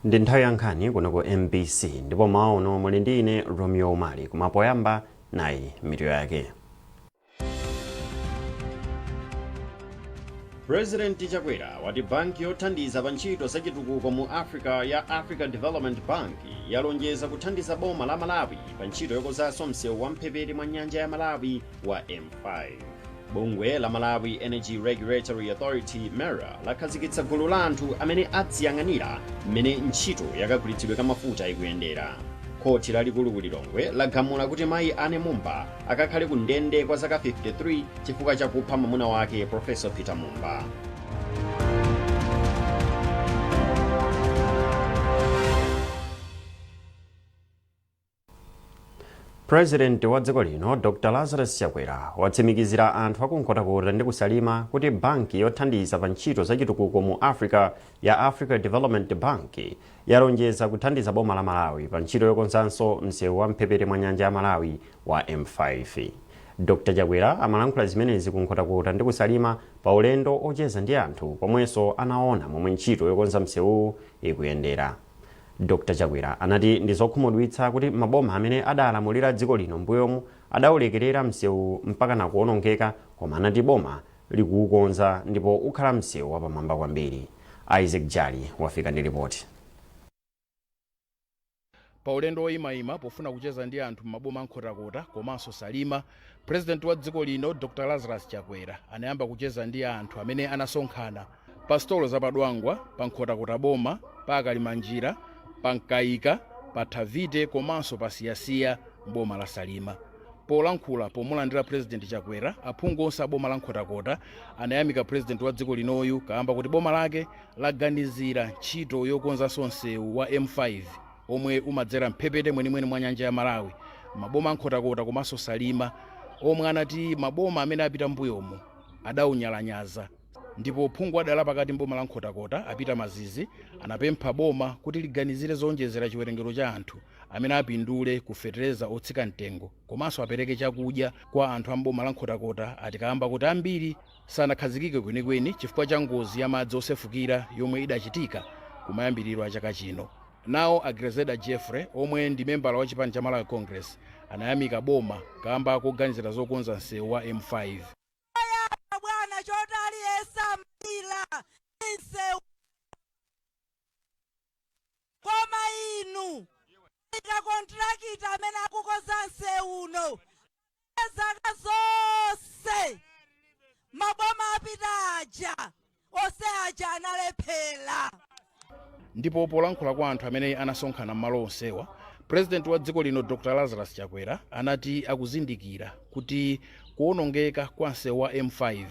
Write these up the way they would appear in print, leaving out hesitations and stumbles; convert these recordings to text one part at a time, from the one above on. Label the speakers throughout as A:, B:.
A: Ndi nthawi ya nkhani kuno ku MBC ndipo mmawa uno muli ndi ine Romeo Umali, koma poyamba nayi mitu yake. President Chakwera wati banki yothandiza pa ntchito za chitukuko mu Africa ya Africa Development Bank yalonjeza kuthandiza boma la Malawi pa ntchito yokonzanso msewu wa mphepete mwa nyanja ya Malawi wa M5. Bungwe la Malawi Energy Regulatory Authority, MERA, lakhazikitsa gulu la anthu amene adziyang'anira mmene ntchito yakagulitsidwe ka mafuta ikuyendera. Khoti lalikulu ku Lilongwe lagamula kuti mayi Anne Mumba akakhale ku ndende kwa zaka 53 chifukwa cha kupha mwamuna wake Professor Peter Mumba. President wa dziko lino Dr Lazarus Chakwera watsimikizira anthu aku Nkhotakota ndi ku Salima kuti banki yothandiza pa ntchito za chitukuko mu Africa ya Africa Development Bank yalonjeza kuthandiza boma la Malawi pa ntchito yokonzanso msewu wa mphepete mwa nyanja ya Malawi wa M5. Dr Chakwera amalankhula zimenezi ku Nkhotakota ndi ku Salima pa ulendo ocheza ndi anthu pomwenso anaona momwe ntchito yokonza msewuwu ikuyendera. Dr Chakwera anati ndi zokhumudwitsa kuti maboma amene adalamulira dziko lino mbuyomu adaulekerera msewuwu mpakana kuonongeka, koma anati boma likuukonza ndipo ukhala msewu wapamwamba kwambiri. Isaac Jali wafika ndi lipoti.
B: Pa ulendo woyimayima pofuna kucheza ndi anthu m'maboma a Nkhotakota komanso Salima, President wa dziko lino Dr Lazarus Chakwera anayamba kucheza ndi anthu amene anasonkhana pa sitolo za pa Dwangwa, pa Nkhotakota boma, pa Akalimanjira, pa Mkaika, pa Thavite komanso pa Siyasiya m'boma la Salima. Polankhula pomulandira President Chakwera, aphungu onse a boma la Nkhotakota anayamika President wa dziko linoyu kaamba kuti boma lake laganizira ntchito yokonzanso msewu wa M5 omwe umadzera mphepete mwenimweni mwa nyanja ya Malawi maboma a Nkhotakota komanso Salima, omwe anati maboma amene apita mbuyomo adawunyalanyaza. Ndipo phungu wa dera la pakati mboma la Nkhotakota a Peter Mazizi anapempha boma kuti liganizire zowonjezera chiwerengero cha anthu amene apindule ku fetereza otsika mtengo komanso apereke chakudya kwa anthu a mboma la Nkhotakota, ati kaamba kuti ambiri sanakhazikike kwenikweni chifukwa cha ngozi ya madzi osefukira yomwe idachitika kumayambiriro a chaka chino. Nawo a Grezeda Jeffrey, omwe ndi membala wa chipani cha Malawi Congress, anayamika boma kaamba koganizira zokonza msewu wa M5.
C: Choyamba bwana, choti aliyense amalira ndi msewu, koma inu ika contractor amene akukonza msewu uno zaka zonse maboma apita aja onse aja analephera.
B: Ndipo polankhula kwa anthu amene anasonkhana m'malo onsewa, President wa dziko lino Dr Lazarus Chakwera anati akuzindikira kuti kuwonongeka kwa msewu wa M5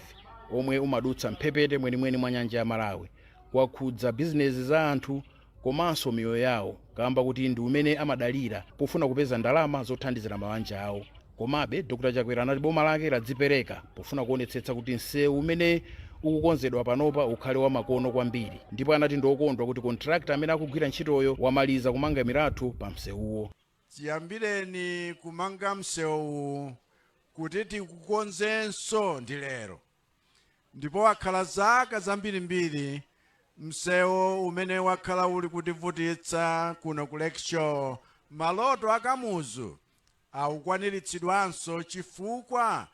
B: omwe umadutsa mphepete mwenimweni mwa nyanja ya Malawi kwakhudza bizinezi za anthu komanso miyoyo yawo, kamba kuti ndi umene amadalira pofuna kupeza ndalama zothandizira mabanja awo. Komabe Dr Chakwera anati boma lake ladzipereka pofuna kuonetsetsa kuti msewu umene ukukonzedwa panopa ukhale wamakono kwambiri, ndipo anati ndiokondwa kuti contractor amene akugwira ntchitoyo wamaliza kumanga milatho pa msewuwo.
D: Chiyambireni kumanga msewu kuti tikukonzenso ndi lero, ndipo wakhala zaka zambirimbiri msewu umene wakhala uli kutivutitsa kuno ku Lakeshore. Maloto a Kamuzu akukwaniritsidwanso chifukwa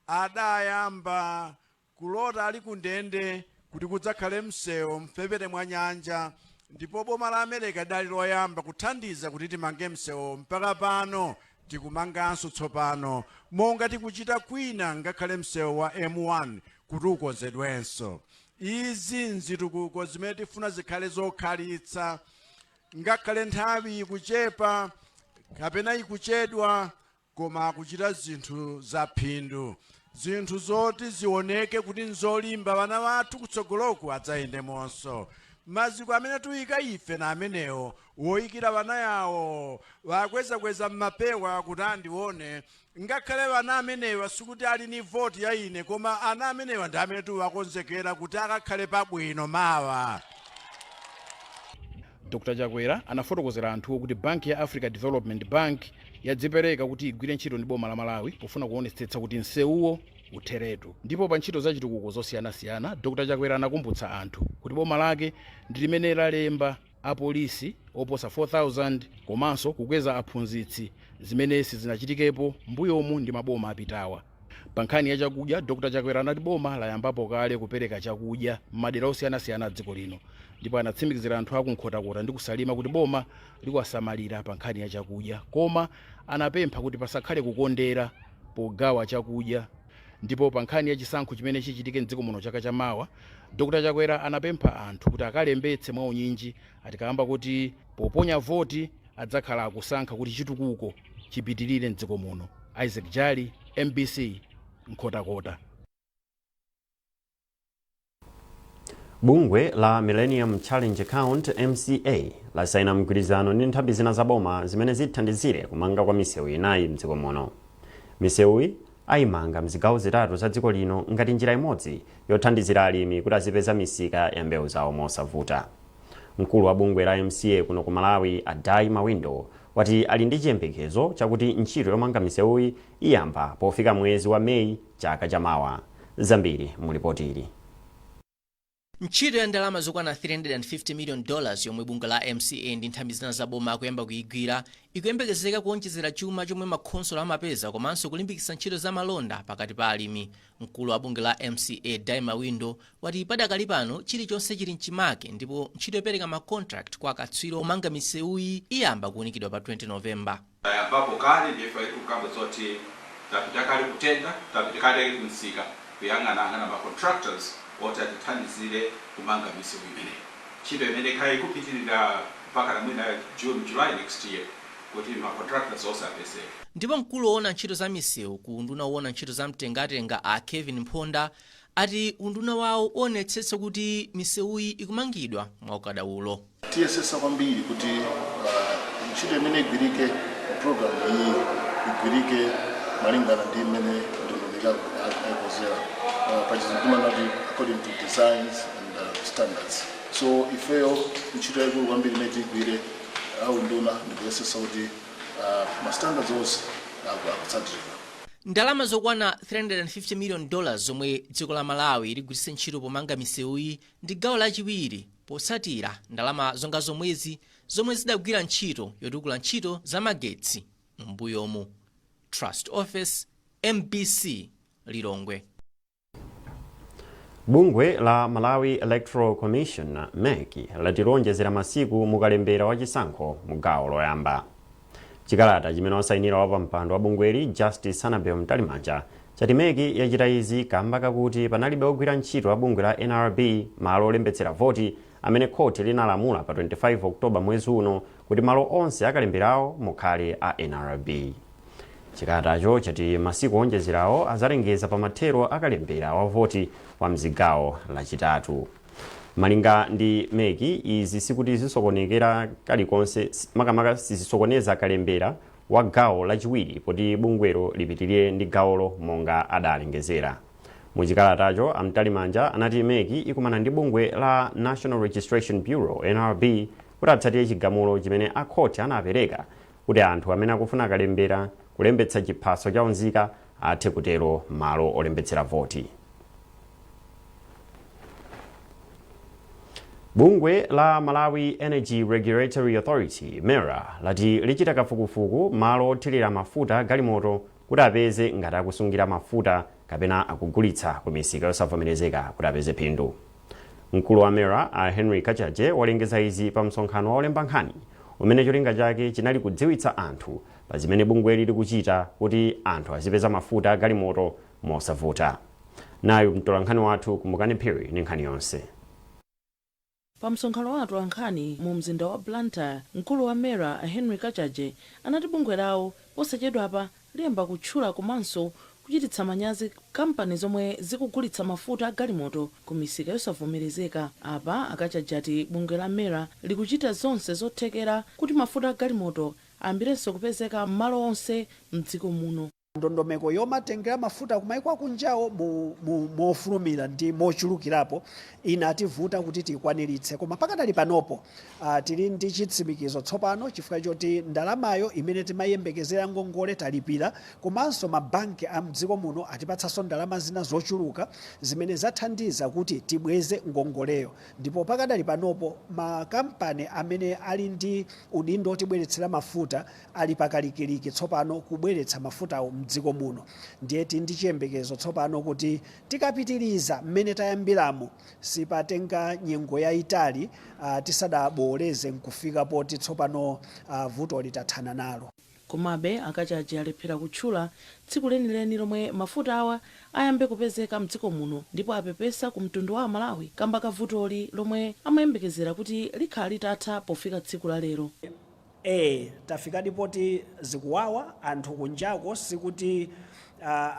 D: adayamba kulota ali kundende kuti kudzakhale msewu mphepete mwa nyanja, ndipo boma la America lidali loyamba kuthandiza kuti timange msewu. Mpaka pano tikumanganso tsopano monga tikuchita kwina, ngakhale msewu wa M1 kuti ukonzedwenso. Izi nzitukuko zimene tifuna zikhale zokhalitsa, ngakhale nthawi ikuchepa kapena ikuchedwa, koma akuchita zinthu za phindu, zinthu zoti zioneke kuti nzolimba, vana vathu kutsogoloku adzayendemonso. Maziko amene tuyika ife na amenewo woyikira vana yawo vakwezakweza mmapewa kuti andione. Ngakhale vana amenewa sikuti ali ni voti ya ine, koma ana amenewa ndi amene tiwakonzekera kuti akakhale pabwino mawa.
B: Dr Chakwera anafotokozera anthuwo kuti banki ya Africa Development Bank yadzipereka kuti igwire ntchito ndi boma la Malawi pofuna kuonetsetsa kuti msewuwo utheretu. Ndipo pa ntchito za chitukuko zosiyanasiyana, Dr Chakwera anakumbutsa anthu kuti boma lake ndi limene lalemba Apolisi oposa 4000 komanso kukweza aphunzitsi, zimene sizinachitikepo mbuyomu ndi maboma apitawa. Pa nkhani ya chakudya, Dr Chakwera anati boma layambapo kale kupereka chakudya m'madera osiyanasiyana a dziko lino, ndipo anatsimikizira anthu akuNkhotakota ndi kuSalima kuti boma likuwasamalira pa nkhani ya chakudya, koma anapempha kuti pasakhale kukondera pogawa chakudya. Ndipo pa nkhani ya chisankho chimene chichitike mdziko muno chaka chamawa, Dr Chakwera anapempha anthu kuti akalembetse mwaunyinji, atikamba kuti poponya voti adzakhala akusankha kuti chitukuko chipitirire mdziko muno. Isaac Jali, MBC, Nkhotakota.
A: Bungwe la Millennium Challenge Account, MCA, lasaina mgwirizano ndi nthambi zina za boma zimene zithandizire kumanga kwa misewu inayi mdziko muno. Misewuyi ayimanga mzigawo zitatu za dziko lino ngati njira imodzi yothandizira alimi kuti azipeza misika ya mbewu zawo mosavuta. Mkulu wa bungwe la MCA kuno ku Malawi, a Dai Mawindo, wati ali ndi chiyembekezo chakuti ntchito yomanga misewuyi iyamba pofika mwezi wa Meyi chaka chamawa. Zambiri mu lipoti ili.
E: Ntchito ya ndalama zokwana $350 million yomwe bungwe la MCA ndi nthambi zina za boma akuyamba kuyigwira ikuyembekezeka kuonjezera chuma chomwe makhonsolo amapeza komanso kulimbikitsa ntchito za malonda pakati pa alimi. Mkulu wa bungwe la MCA, Dai Mawindo, wati padakali pano chilichonse chili mchimake ndipo ntchito yopereka ma contract kwa akatswiri omanga misewuyi iyamba kuunikidwa pa 20 November.
F: Tayambapo kale, ndiye tikukamba zoti tapita kale ku tender, tapita kale kumsika kuyang'anayang'ana ma contractors oti atithandizire kumanga misewu imeneyi. Ntchito imene ikhale ikupitirira mpaka na mwina June, July next year kuti ma contractors onse apezeke.
E: Ndipo mkulu woona ntchito za misewu ku unduna woona ntchito za mtengatenga, a Kevin Mphonda, ati unduna wawo uonetsetsa kuti misewuyi ikumangidwa mwaukadaulo.
G: Tiyesesa kwambiri kuti ntchito imene igwirike program iyi igwirike malingana ndi mmene ndondomeko ayikonzera, pachizungu timanati according to designs and standards. So ifeyo ntchito yaikulu kwambiri imene tiyigwire aunduna ndikuyesesa kuti ma standards onse akutsatiridwa.
E: Ndalama zokwana $350 million zomwe dziko la Malawi ligwiritse ntchito pomanga misewuyi ndi gawo lachiwiri potsatira ndalama zonga zomwezi zomwe zidagwira ntchito yotukula ntchito za magetsi m'mbuyomu. Trust Office, MBC, Lilongwe.
A: Bungwe la Malawi Electoral Commission, MEC, lati lonjezera masiku mukalembera wa chisankho mu gawo loyamba. Chikalata chimene wasayinira wapampando wa bungweli, Justice Annabel Mtalimanja, chati MEC yachita izi kamba kakuti panalibe ogwira ntchito a bungwe la NRB malo olembetsera voti amene khoti linalamula pa 25 Oktoba mwezi uno kuti malo onse akalemberawo mukhale a NRB. Chikalatacho chati masiku onjezerawo azalengeza pa mathero akalembera wa voti wa mzigawo lachitatu. Malinga ndi MEC, izi sikuti zisokonekera kalikonse, makamaka sizisokoneza kalembera wa gawo lachiwiri poti bungwelo lipitirire ndi gawolo monga adalengezera. Muchikalatacho, a Mtalimanja anati MEC ikumana ndi bungwe la National Registration Bureau, NRB, kuti atsatire chigamulo chimene a khoti anapereka kuti anthu amene akufuna kalembera kulembetsa chiphaso cha unzika athe kutero malo olembetsera voti. Bungwe la Malawi Energy Regulatory Authority, MERA, lati lichita kafukufuku malo othirira mafuta galimoto kuti apeze ngati akusungira mafuta kapena akugulitsa ku misika yosavomerezeka kuti apeze phindu. Mkulu wa MERA, a Henry Kachaje, walengeza izi pa msonkhano wa olemba nkhani umene cholinga chake chinali kudziwitsa anthu pa zimene bungweli likuchita kuti anthu azipeza mafuta a galimoto mosavuta. Nayu mtolankhani wathu Kumbukani Phiri ndi nkhani yonse.
H: Pa msonkhano wa atolankhani mu mzinda wa Blantyre, mkulu wa MERA, a Henry Kachaje, anati bungwe lawo posachedwapa liyamba kutchula komanso kuchititsa manyazi kampani zomwe zikugulitsa mafuta a galimoto ku misika yosavomerezeka. Apa a Kachaje ati bungwe la MERA likuchita zonse zothekera kuti mafuta a galimoto ayambirenso kupezeka m'malo onse mdziko muno.
I: Ndondomeko yomatengera mafuta kumaiko akunjawo mofulumira ndi mochulukirapo inativuta kuti tikwaniritse, koma pakadali panopo tili ndi chitsimikizo tsopano chifukwa choti ndalamayo imene timayembekezera ngongole talipira, komanso mabanki a mdziko muno atipatsanso ndalama zina zochuluka zimene zathandiza kuti tibweze ngongoleyo. Ndipo pakadali panopo makampani amene ali ndi udindo otibweretsera mafuta ali pakalikiliki tsopano kubweretsa mafutawo mdziko muno. Ndiye tili ndi chiyembekezo tsopano kuti tikapitiriza mmene tayambiramo, sipatenga nyengo yayitali tisadaboleze nkufika poti tsopano vuto litathana nalo.
H: Komabe Akachaje alephera kutchula tsiku lenileni lomwe mafuta awa ayambe kupezeka mdziko muno, ndipo apepesa ku mtundu wa Amalawi kamba ka vutoli lomwe amayembekezera kuti likhala litatha pofika tsiku la lero.
I: Tafikadi poti zikuwawa anthu kunjako, sikuti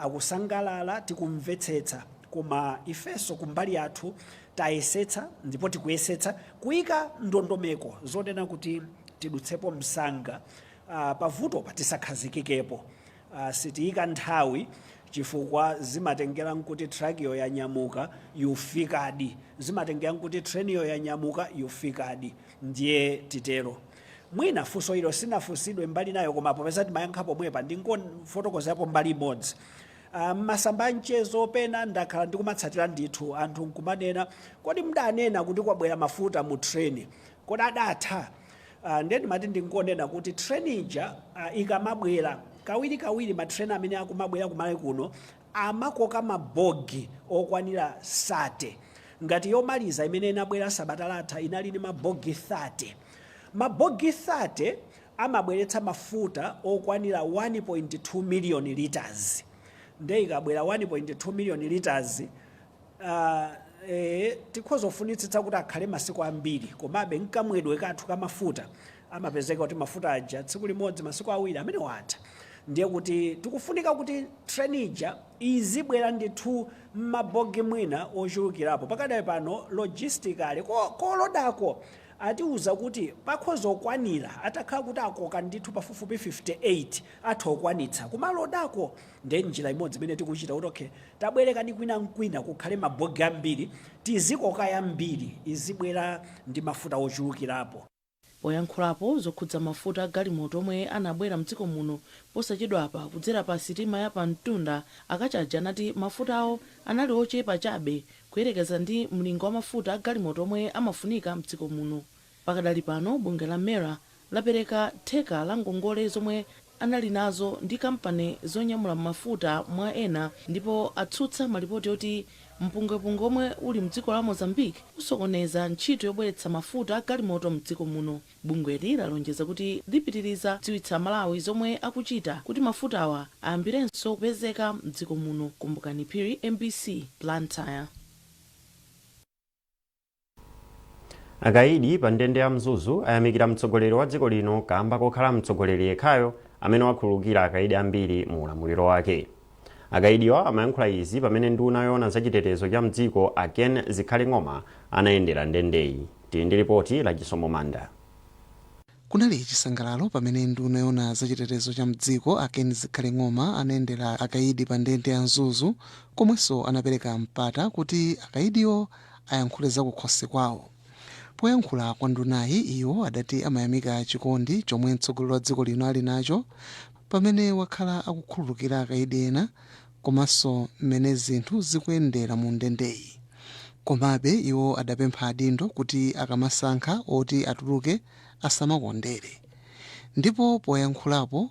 I: akusangalala, tikumvetsetsa, koma ifenso kumbali yathu tayesetsa ndipo tikuyesetsa kuyika ndondomeko zonena kuti tidutsepo msanga pavutopa, tisakhazikikepo. Sitiyika nthawi chifukwa zimatengera nkuti trakiyo yanyamuka yufikadi, zimatengera nkuti treniyo yanyamuka yufikadi. Ndiye titero, mwina funso ilo sinafunsidwe mbali nayo, koma popeza timayankha pomwepa ndingofotokozapo mbali imodzi. Masamba a mchezo pena ndakhala ndikumatsatira ndithu, anthu nkumanena, "Kodi mdanena kuti kwabwera mafuta mu treni, kodi adatha?" Ndiye ndimati ndingonena kuti treni ija ikamabwera kawirikawiri, matreni amene akumabwera kumalawi kuno amakoka mabogi okwanira 30. Ngati yomaliza imene inabwera sabata latha inali ndi mabogi 30. Mabogi 30 amabweretsa mafuta okwanira 1.2 million liters. Nde ikabwera 1.2 million liters, tikhoza kufunitsitsa kuti akhale masiku ambiri, komabe nkamwedwe kathu kamafuta amapezeka kuti mafuta aja tsiku limodzi, masiku 2 amene watha. Ndiye kuti tikufunika kuti treni ija izibwera ndithu m'mabogi mwina ochulukirapo. Pakadali pano logistically kolodako atiuza kuti pakhoza okwanira, atakhala kuti akoka ndithu pafupifupi 58 atha okwanitsa kumalodako. Ndiye njira imodzi imene tikuchita kuti okay, tabwerekani kwina nkwina kukhale mabogi ambiri, tizikoka yambiri, izibwera ndi mafuta ochulukirapo.
H: Poyankhulapo zokhudza mafuta a galimoto omwe anabwera mdziko muno posachedwapa kudzera pa sitima ya pamtunda, Akachaja anati mafuta awo anali ochepa chabe kuyerekeza ndi mlingo wa mafuta a galimoto omwe amafunika mdziko muno. Pakadali pano bungwe la MERA lapereka theka la ngongole zomwe anali nazo ndi kampani zonyamula mafuta mwa ena, ndipo atsutsa malipoti oti mpungwepungwe omwe uli mdziko la Mozambique usokoneza ntchito yobweretsa mafuta a galimoto mdziko muno. Bungweli lalonjeza kuti lipitiriza kudziwitsa Malawi zomwe akuchita kuti mafutawa ayambirenso kupezeka mdziko muno. Kumbukani Phiri, MBC, Blantyre.
A: Akaidi pa ndende ya Mzuzu ayamikira mtsogoleri wa dziko lino kamba kokhala mtsogoleri yekhayo amene wakhululukira akaidi ambiri mu ulamuliro wake. Akaidiwa amayankhula izi pamene nduna yoona zachitetezo cha mdziko a Ken Zikhale Ng'oma anayendera ndendeyi. Tili ndi ripoti la Chisomo Manda.
J: Kunali chisangalalo pamene nduna yoona zachitetezo cha mdziko a Ken Zikhale Ng'oma anayendera akaidi pa ndende ya Mzuzu, komwenso anapereka mpata kuti akaidiwo ayankhule za kukhosi kwawo. Poyankhula kwa ndunayi, iwo adati amayamika chikondi chomwe mtsogoleri wa dziko lino ali nacho pamene wakhala akukhululukira akaidi ena, komanso mmene zinthu zikuyendera mu ndendeyi. Komabe iwo adapempha adindo kuti akamasankha oti atuluke asamakondere. Ndipo poyankhulapo,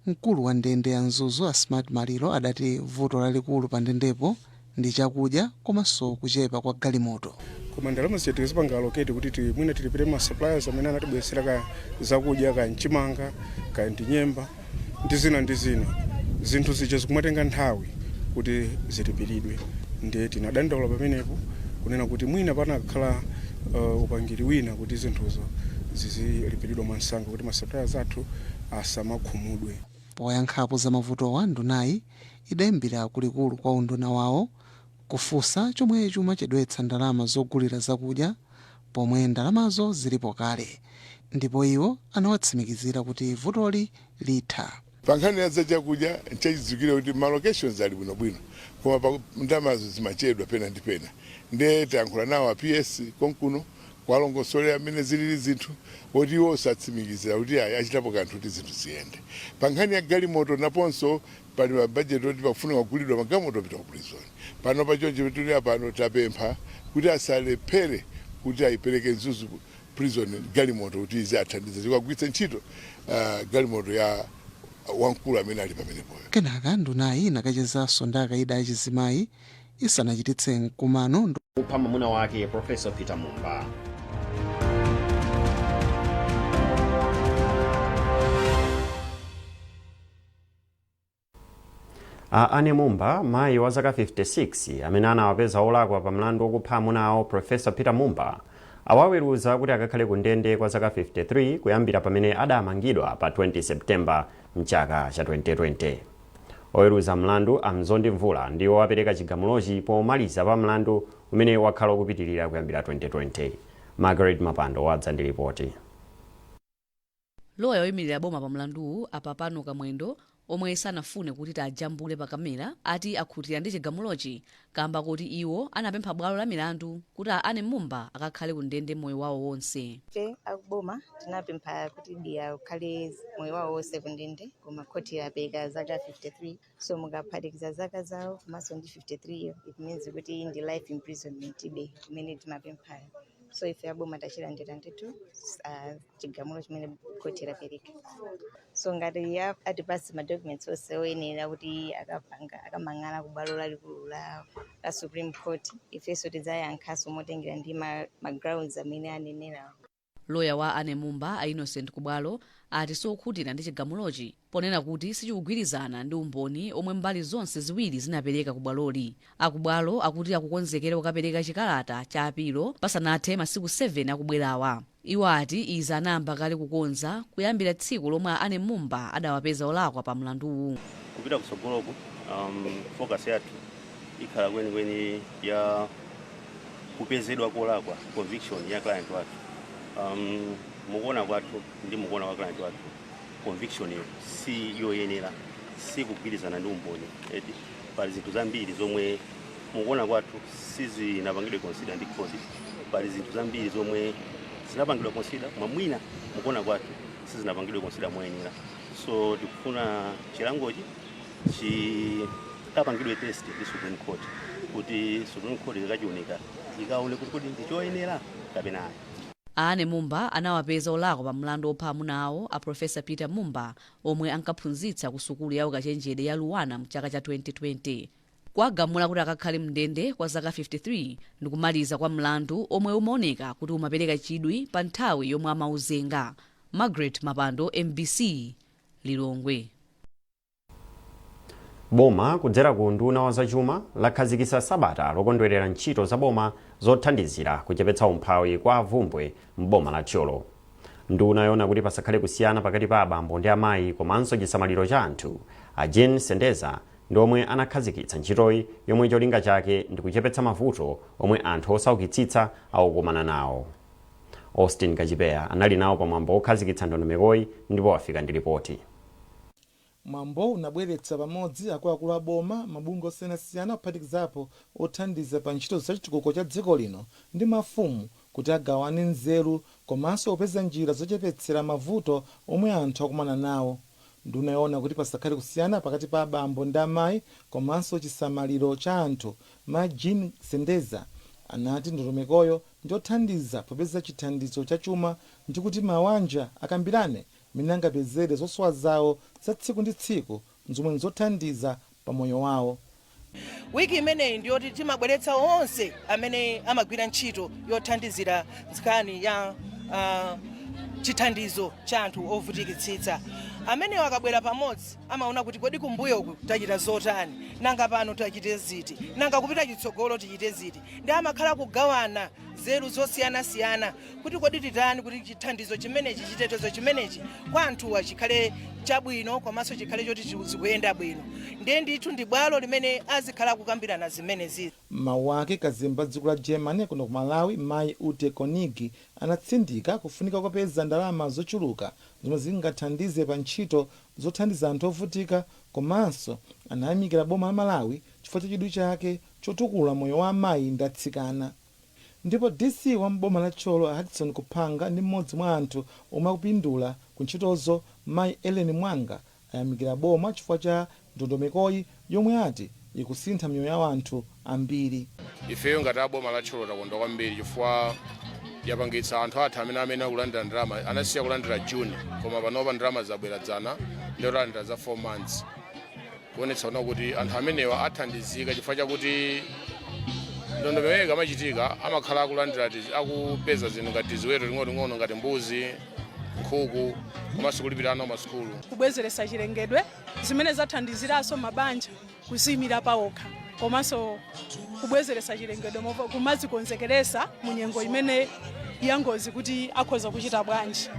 J: mkulu wa ndende ya Mzuzu a Smart Maliro adati vuto lalikulu pa ndendepo ndi chakudya komanso kuchepa kwa galimoto.
K: Koma ndalama zija tikazipanga allocate kuti mwina tilipire ma suppliers amene anatibweretsera ka zakudya, ka mchimanga, ka ndi nyemba ndi zina ndi zina, zinthu zija zikumatenga nthawi kuti zilipiridwe. Ndiye tinadandaula pamenepo kunena kuti mwina panakhala upangiri wina kuti zinthuzo zizilipiridwa mwansanga kuti ma suppliers athu asamakhumudwe.
J: Poyankhapo za mavutowa, ndunayi idayimbira kulikulu kwa unduna wawo kufunsa chomwe chumachedwetsa ndalama zogulira zakudya pomwe ndalamazo zilipo kale, ndipo iwo anawatsimikizira kuti vutoli litha.
L: Pa nkhani ya zachakudya, nchachidziwikire kuti ma allocations ali bwinobwino, koma pa ndalamazo zimachedwa pena ndi pena. Ndiye tayankhula nawo a PS konkuno kuwalongosolera mmene zilili zinthu, woti iwo satsimikizira kuti ayi, achitapo kanthu kuti zinthu ziyende. Pa nkhani ya galimoto, naponso pali mabajeti oti pakufunika kugulidwa magalimoto opita ku prison. Pano pachoncho tuli pano, tapempha kuti asalephere kuti ayipereke Mzuzu Prison galimoto kuti izi athandize zikagwiritse ntchito galimoto ya wamkulu amene ali pamenepoyo.
J: Kenaka ndunayi inakachezanso ndi akaidi achizimayi isanachititse mkumano
A: kupha mwamuna wake Professor Peter Mumba. A Anne Mumba, mayi wa zaka 56 amene anawapeza olakwa pa mlandu wokupha amuna awo Professor Peter Mumba, awaweruza kuti akakhale ku ndende kwa zaka 53 kuyambira pamene adamangidwa pa 20 September mchaka cha 2020. Oweruza mlandu a Mzondi Mvula ndiwo apereka chigamulochi pomaliza pa mlandu umene wakhala ukupitilira kuyambira 2020. Margaret Mapando wadza ndi lipoti.
M: Loya woyimirira boma pa mlanduwu, a Papano Kamwendo, omwe sanafune kuti tiajambule pa kamera, ati akhutira ndi chigamulochi kamba koti iwo anapempha bwalo la milandu kuti a Anne Mumba akakhale ku ndende moyo wawo wonse.
N: Ife akuboma tinapempha kuti di akhale moyo wawo wonse kundende, koma khoti yapereka zaka 53. So mukaphatikiza zaka zawo komanso ndi 53 yo, it means kuti ndi life imprisonment ibe imene timapemphayo. So ife aboma tachilandira ndithu chigamulo chimene khoti lapereka. So ngati atipatse ma documents onse oyenera kuti akapanga akamang'ala ku bwalo lalikulu la Supreme Court, ifenso tidzayankhanso motengera ndi ma grounds amene anenerawo.
M: Loya wa Anne Mumba, a Innocent Kubwalo, ati siokhutira ndi chigamulochi ponena kuti sichikugwirizana ndi umboni omwe mbali zonse ziwiri zinapereka ku bwaloli. Akubwalo akuti akukonzekera kukapereka chikalata cha apilo pasanathe masiku 7 akubwerawa. Iwo ati izi anayamba kale kukonza kuyambira tsiku lomwe a Anne Mumba adawapeza olakwa pa mlanduwu.
O: Kupita kutsogoloku, focus yathu ikhala kwenikweni ya kupezedwa kolakwa, conviction ya client wathu. Mukuona kwathu ndi mukuona kwa client wathu, conviction iyo si yoyenera, si kugwirizana ndi umboni eti. Pali zinthu zambiri zomwe mukuona kwathu sizinapangidwe consider ndi court. Pali zinthu zambiri zomwe zinapangidwa consider, koma mwina mukuona kwathu sizinapangidwe consider moyenera. So tikufuna chilangochi chikapangidwe test ndi Supreme Court, kuti Supreme Court ikachiunika ikaone kuti kodi ndi choyenera kapena ayi.
M: A Anne Mumba anawapeza olakwa pa mlandu opha amuna awo a Professor Peter Mumba, omwe ankaphunzitsa ku sukulu ya ukachenjede ya Luanar mchaka cha 2020. Kuwagamula kuti akakhale mndende kwa zaka 53 ndikumaliza kwa mlandu omwe umaoneka kuti umapereka chidwi pa nthawi yomwe amauzenga. Margaret Mapando, MBC, Lilongwe.
A: Boma kudzera ku unduna wa zachuma lakhazikitsa sabata lokondwerera ntchito za boma zothandizira kuchepetsa umphawi kwa avumbwe m'boma la Thyolo. Nduna yoona kuti pasakhale kusiyana pakati pa abambo ndi amayi komanso chisamaliro cha anthu, a Jean Sendeza, ndi omwe anakhazikitsa ntchitoyi yomwe cholinga chake ndi kuchepetsa mavuto omwe anthu osaukitsitsa akukumana nawo. Austin Kachipeya anali nawo pamwambo wokhazikitsa ndondomekoyi ndipo wafika ndi lipoti.
P: Mwambowu unabweretsa pamodzi akuluakulu a boma, mabungwe osiyanasiyana kuphatikizapo othandiza pa ntchito za chitukuko cha dziko lino ndi mafumu kuti agawane nzeru komanso kupeza njira zochepetsera mavuto omwe anthu akumana nawo. Nduna yoona kuti pasakhale kusiyana pakati pa abambo ndi amayi komanso chisamaliro cha anthu, Mayi Jean Sendeza, anati ndondomekoyo ndiyothandiza popeza chithandizo cha chuma ndi kuti mawanja akambirane mmene angapezere zosowa zawo za tsiku ndi tsiku zomwe nzothandiza pa moyo wawo.
Q: Wiki imeneyi ndiyoti timabweretsa onse amene amagwira ntchito yothandizira nkhani ya chithandizo cha anthu ovutikitsitsa. Amenewo akabwera pamodzi amaona kuti kodi kumbuyoku tachita zotani, nanga pano tachite ziti, nanga kupita chitsogolo tichite ziti, ndi amakhala kugawana nzeru zosiyanasiyana kuti kodi titani kuti chithandizo chimenechi, chitetezo chimenechi kwa anthuwa chikhale chabwino komanso chikhale choti zikuyenda bwino. Ndiye ndithu ndi bwalo limene azikhala kukambirana zimenezi.
P: Mawu ake, kazembe wa dziko la Germany kuno ku Malawi, Mayi Ute Konig, anatsindika kufunika kopeza ndalama zochuluka zomwe zingathandize pa ntchito zothandiza anthu ovutika, komanso anayamikira boma la Malawi chifukwa cha chidwi chake chotukula moyo wa amayi ndi atsikana. Ndipo DC wa m'boma la Thyolo, Hudson Kuphanga, ndi mmodzi mwa anthu omwe akupindula ku ntchitozo, Mayi Ellen Mwanga, ayamikira boma chifukwa cha ndondomekoyi yomwe ati ikusintha miyoyo ya anthu ambiri.
R: Ifeyo ngati aboma la Thyolo takondwa kwambiri chifukwa yapangitsa anthu athu amene akulandira ndalama anasiya kulandira June, koma panopa ndalama zabwera dzana, ndiolandira za 4 months, kuonetsa kuna kuti anthu amenewa athandizika chifukwa chakuti ndondomeko ikamachitika amakhala akulandira akupeza zinthu ngati ziweto ting'onoting'ono ngati mbuzi, nkhuku komanso kulipira ana masukulu.
S: Kubwezeretsa chilengedwe zimene zathandiziranso mabanja kuziyimira pawokha komanso kubwezeretsa chilengedwe kumazikonzekeresa mu nyengo imene yangozi kuti akhoza kuchita bwanji,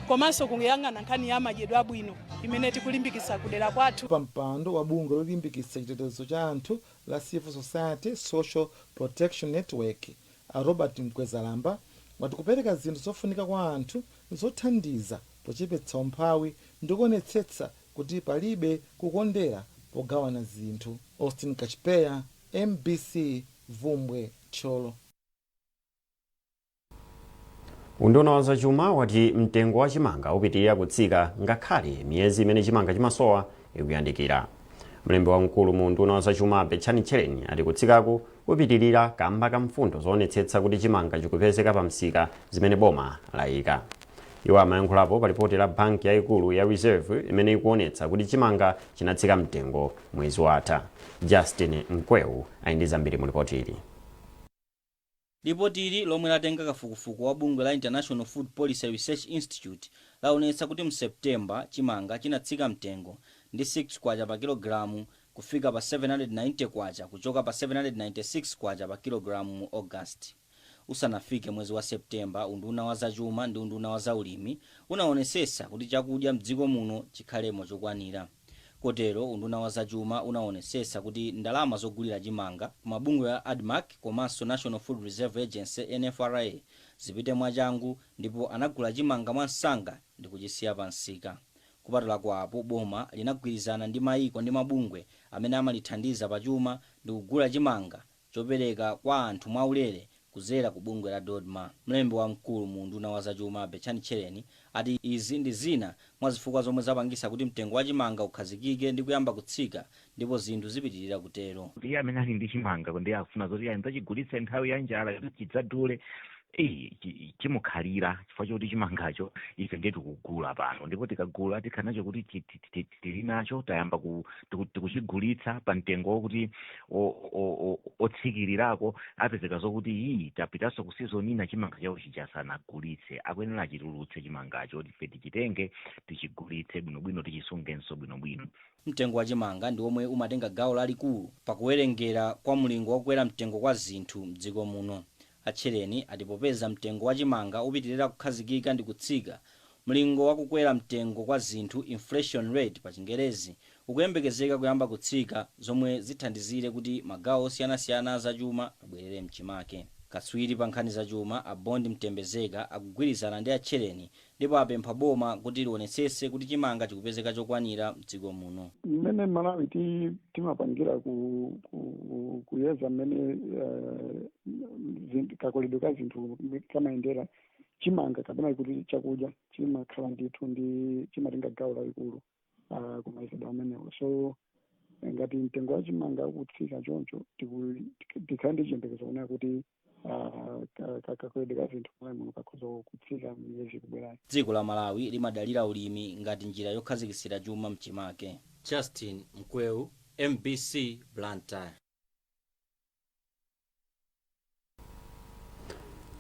S: komanso kuyang'ana nkhani ya madyedwe abwino imene tikulimbikitsa kudera kwathu.
P: Pa mpando wa bungwe lolimbikitsa chitetezo cha anthu la Civil Society Social Protection Network, a Robert Mkwezalamba, wati kupereka zinthu zofunika kwa anthu zothandiza pochepetsa umphawi ndi kuonetsetsa kuti palibe kukondera pogawana zinthu. Austin Kachipeya, MBC, Vumbwe, Thyolo.
A: Unduna wa zachuma wati mtengo wa chimanga upitirira kutsika ngakhale miyezi imene chimanga chimasowa ikuyandikira. Mlembi wamkulu mu unduna wa zachuma, Betchani Tchereni, ati kutsikaku kupitirira kamba ka mfundo zoonetsetsa kuti chimanga chikupezeka pa msika zimene boma layika. Iwo amayankhulapo pa lipoti la banki yayikulu ya Reserve imene ikuonetsa kuti chimanga chinatsika mtengo mwezi watha. Justin Mkweu ali ndi zambiri mu lipoti ili.
T: Lipotili, lomwe latenga kafukufuku wa bungwe la International Food Policy Research Institute, laonetsa kuti mu September chimanga chinatsika mtengo ndi 6 kwacha pa kilogalamu kufika pa 790 kwacha kuchoka pa 796 kwacha pa kilogalamu mu August. Usanafike mwezi wa September, unduna wa zachuma ndi unduna wa zaulimi unaonesesa kuti chakudya mdziko muno chikhalemo chokwanira. Kotero unduna wa zachuma unaonesesa kuti ndalama zogulira chimanga ku mabungwe a ADMARC komanso National Food Reserve Agency, NFRA, zipite mwachangu, ndipo anagula chimanga mwansanga ndi kuchisiya pa msika. Kupatulako apo, boma linagwirizana ndi mayiko ndi mabungwe amene amalithandiza pachuma ndi kugula chimanga chopereka kwa anthu mwaulere kuzera ku bungwe la DoDMA. Mlembi wamkulu mu unduna wa zachuma, Betchani Tchereni, ati izi ndi zina mwa zifukwa zomwe zapangisa kuti mtengo wa chimanga ukhazikike ndi kuyamba kutsika, ndipo zinthu zipitirira kutero.
U: Iye amene ali ndi chimanga ndiye akufuna zoti adzachigulitse nthawi ya njala kuti chidzadule, chimukhalira chifukwa choti chimangacho ife ndiye tikugula pano, ndipo tikagula tikhala nacho kuti tili nacho, tayamba tikuchigulitsa pa mtengo wokuti otsikirirako. Apezeka zokuti iyi tapitanso ku season ina, chimanga chawo chija sanagulitse. Akuyenera achitulutse chimangacho kuti ife tichitenge, tichigulitse bwinobwino, tichisungenso bwinobwino.
T: Mtengo wa chimanga ndi omwe umatenga gawo lalikulu pakuwerengera kwa mlingo wakukwera mtengo kwa zinthu mdziko muno. Atchereni ati popeza mtengo wa chimanga upitirira kukhazikika ndi kutsika, mlingo wakukwera mtengo kwa zinthu, inflation rate pa Chingerezi, ukuyembekezeka kuyamba kutsika, zomwe zithandizire kuti magawo osiyanasiyana azachuma abwerere mchimake. Katswiri pa nkhani zachuma, a Bond Mtembezeka, akugwirizana ndi Atchereni ndipo apempha boma kuti lionetsetse kuti chimanga chikupezeka chokwanira mdziko muno.
V: Mmene Malawi timapangira kuyeza mmene kakulidwe ka zinthu kamayendera, chimanga kapena kuti chakudya chimakhala ndithu ndi chimatenga gawo lalikulu kumayezedwe amenewo. So ngati mtengo wa chimanga ukutsika choncho, tikhale ndi chiyembekezo kunena kuti kakulidwe ka zinthu Malawi muno kakhoza kutsika miyezi ikubwerayi.
T: Dziko la Malawi limadalira ulimi ngati njira yokhazikitsira chuma mchimake. Justin Mkweu, MBC, Blantyre.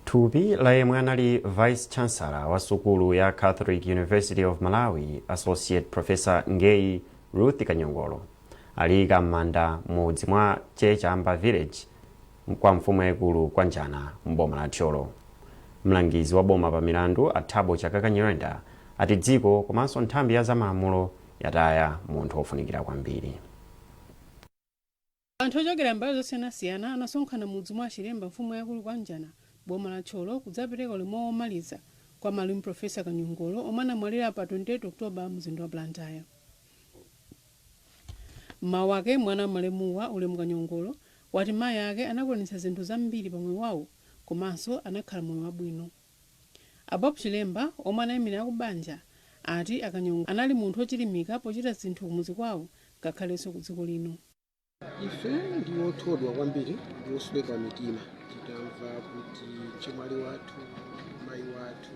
A: Thupi la yemwe anali Vice Chancellor wa sukulu ya Catholic University of Malawi, Associate Professor Ngei Ruth Kanyongolo, aliyika m'manda m'mudzi mwa Chechamba Village kwa mfumu yayikulu kwa Njana m'boma la Thyolo. Mlangizi wa boma pa milandu, a Thabo Chakaka Nyirenda, ati dziko komanso nthambi ya zamalamulo Yataya munthu wofunikira kwambiri.
C: Anthu ochokera mbali zosiyanasiyana anasonkhana mudzi mwa Chilemba, mfumu yakulu kwa Njana, boma la Thyolo, kudzapereka ulemu womaliza kwa malemu Profesa Kanyongolo omwe anamwalira pa 28 Oktoba mzinda wa Blantyre. Mmawu ake, mwana wa malemuwa, Ulemu Kanyongolo, wati mayi ake anakwanitsa zinthu zambiri pa moyo wawo komanso anakhala moyo wabwino. A Bob Chilemba, omwe anayimira akubanja, ati Akanyongolo anali munthu ochilimika pochita zinthu kumudzi kwawo ngakhalenso ku dziko lino.
D: Ife ndi othodwa kwambiri ndi osweka mitima titamva kuti mchemwali wathu, mayi wathu,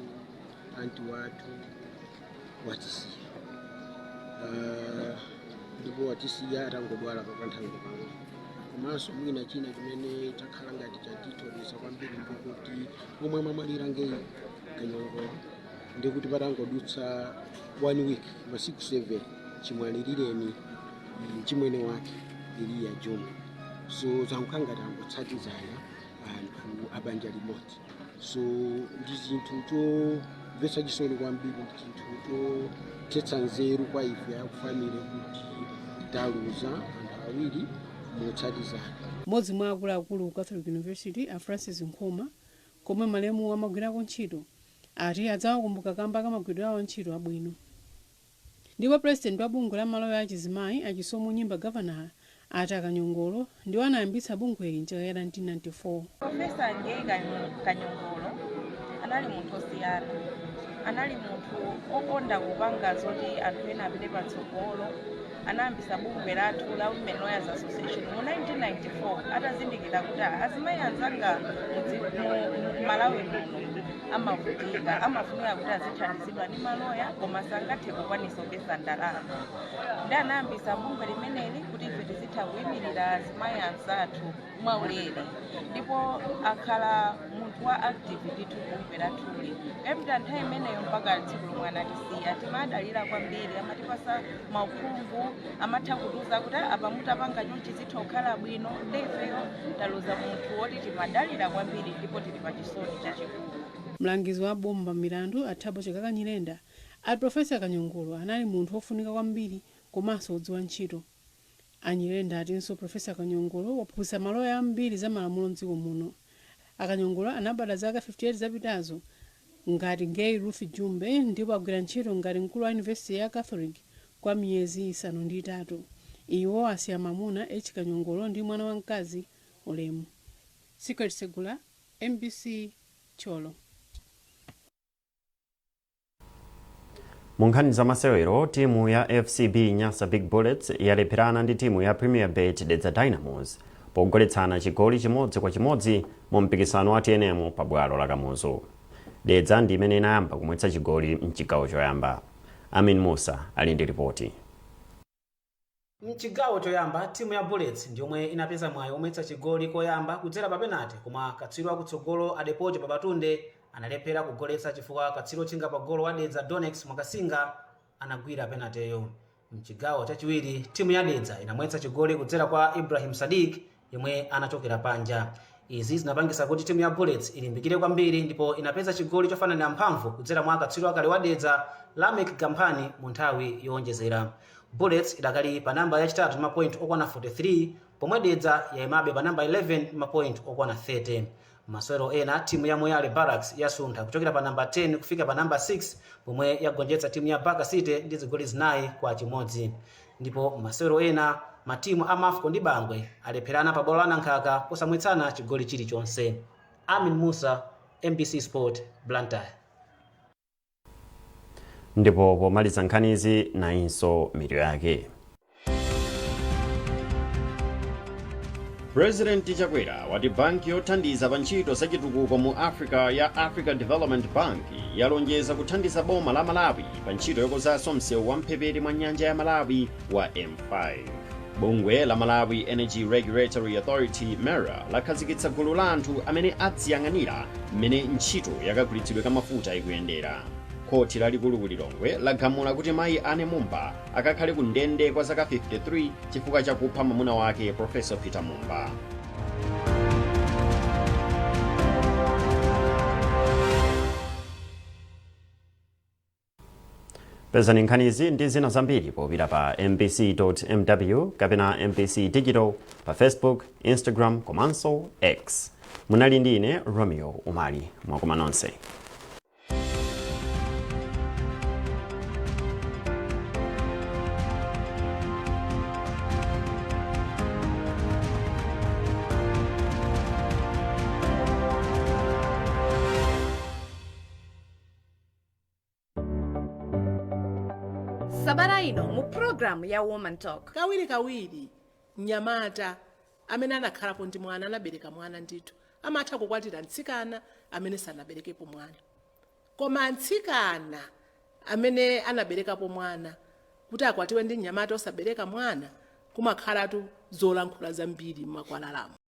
D: anti wathu watisiya, ndipo watisiya atangodwala pakanthawi pang'ono. Komanso mwina china chimene chakhala ngati chatithodwetsa kwambiri ndikuti omwe amamwalira Ngei Kanyongolo, ndikuti patangodutsa one week, masiku 7 chimwalirireni mchimwene wake Eliya Jumbe, so zankhala ngati angotsatizana anthu abanja limodzi. So ndi chinthu chomvetsa chisoni kwambiri, ndi chinthu chothetsa nzeru kwa ife aku family kuti taluza anthu awiri motsatizana.
C: Mmodzi mwa akuluakulu ku Catholic University, a Francis Nkhoma, komwe malemu amagwirako ntchito, ati adzawakumbuka kamba kamagwiridwe awo ntchito abwino. Ndipo president wa bungwe la maloya achizimayi, Achisomo Nyimba Governor, ati Akanyongolo ndiwo anayambitsa bungweli mchaka cha 1994.
W: Profesa Ngei Kanyongolo anali munthu osiyana, anali munthu okonda kupanga zoti anthu ena apite patsogolo. Anayambisa bungwe lathu la Women Lawyers Association mu 1994 atazindikira kuti azimayi anzanga mu Malawi muno amavutika, amafunika kuti azithandizidwa ndi maloya koma sangathe kukwanisa kupeza ndalama. Ndi anayambisa bungwe limeneli kuti ife tizitha kuyimirira azimayi anzathu mwaulere, ndipo akhala munthu wa active ndithu bungwe lathuli kuyambira nthawi imeneyo mpaka tsiku lomwe anatisiya. Timadalira kwambiri, amatipasa mauphungu, amatha kutiuza kuti apa mutapanga chonchi zitha kukhala bwino. Ndi ifeyo taluza munthu woti timadalira kwambiri ndipo tili pa chisoni chachikulu.
C: Mlangizi wa boma pa milandu, Athabo Chakaka Nyirenda, ati Profesa Kanyongolo anali munthu wofunika kwambiri komanso wodziwa ntchito. Anyirenda atinso Profesa Kanyongolo waphunzitsa maloya ambiri za malamulo mdziko muno. Akanyongolo anabadwa zaka 58 zapitazo ngati Ngei Ruth Jumbe ndipo agwira ntchito ngati mkulu wa Yunivesiti ya Catholic kwa miyezi 8. Iwo asiya mamuna H Kanyongolo ndi mwana wamkazi Ulemu. Secret Segula, MBC, Thyolo.
A: Mu nkhani za masewero, timu ya FCB Nyasa Big Bullets yalepherana ndi timu ya Premier Bet Dedza Dynamos pogoletsana chigoli 1-1 mu mpikisano wa TNM pa bwalo la Kamuzu. Dedza ndi imene inayamba kumwetsa chigoli mchigawo choyamba. Amin Musa ali ndi ripoti.
X: Mchigawo choyamba, timu ya Bullets ndiyomwe inapeza mwayi omwetsa chigoli koyamba kudzera pa penalty, koma katswiri wakutsogolo Adepoju Babatunde analephera kugoletsa chifukwa katswiri otchinga pa golo wa Dedza Donex Mwakasinga anagwira penaltyyo. Mchigawo chachiwiri, timu ya Dedza inamwetsa chigoli kudzera kwa Ibrahim Sadiq yemwe anachokera panja. Izi zinapangisa kuti timu ya Bullets ilimbikire kwambiri ndipo inapeza chigoli chofananira mphamvu kudzera mwa katswiri wakale wa Dedza Lameck Gamphani mu nthawi yowonjezera. Bullets idakali pa namba yachitatu ndi mapoint okwana 43, pomwe Dedza yayimabe pa namba 11 ndi mapoint okwana 30. Masewero ena, timu ya Moyale Barracks yasuntha kuchokera pa namba 10 kufika pa namba 6 pomwe yagonjetsa timu ya Baka City ndi zigoli 4-1. Ndipo masewero ena, matimu a Mafco ndi Bangwe alepherana pa bwalo la Nankhaka posamwetsana chigoli chilichonse. Amin Musa, MBC Sport, Blantyre.
A: Ndipo pomaliza nkhanizi, nayinso mitu yake. President Chakwera wati banki yothandiza pa ntchito zachitukuko mu Africa ya Africa Development Bank yalonjeza kuthandiza boma la Malawi pa ntchito yokonzanso msewu wa mphepete mwa nyanja ya Malawi wa M5. Bungwe la Malawi Energy Regulatory Authority MERA lakhazikitsa gulu la anthu amene adziyang'anira mmene ntchito yakagulitsidwe ka mafuta ikuyendera. Khoti lalikulu ku Lilongwe lagamula kuti mayi Anne Mumba akakhale ku ndende kwa zaka 53 chifukwa chakupha mwamuna wake Professor Peter Mumba. Pezani nkhanizi ndi zina zambiri popita pa mbc.mw kapena MBC Digital pa Facebook, Instagram komanso X. Munali ndi ine Romeo Umali. Mwakoma nonse.
B: Sabata ino mu programu ya Woman Talk.
E: Kawirikawiri mnyamata amene anakhalapo ndi mwana, anabereka mwana ndithu, amatha kukwatira mtsikana amene sanaberekepo mwana, koma mtsikana amene anaberekapo mwana kuti akwatiwe ndi mnyamata osabereka mwana, kumakhalatu zolankhula zambiri m'makwalalamo.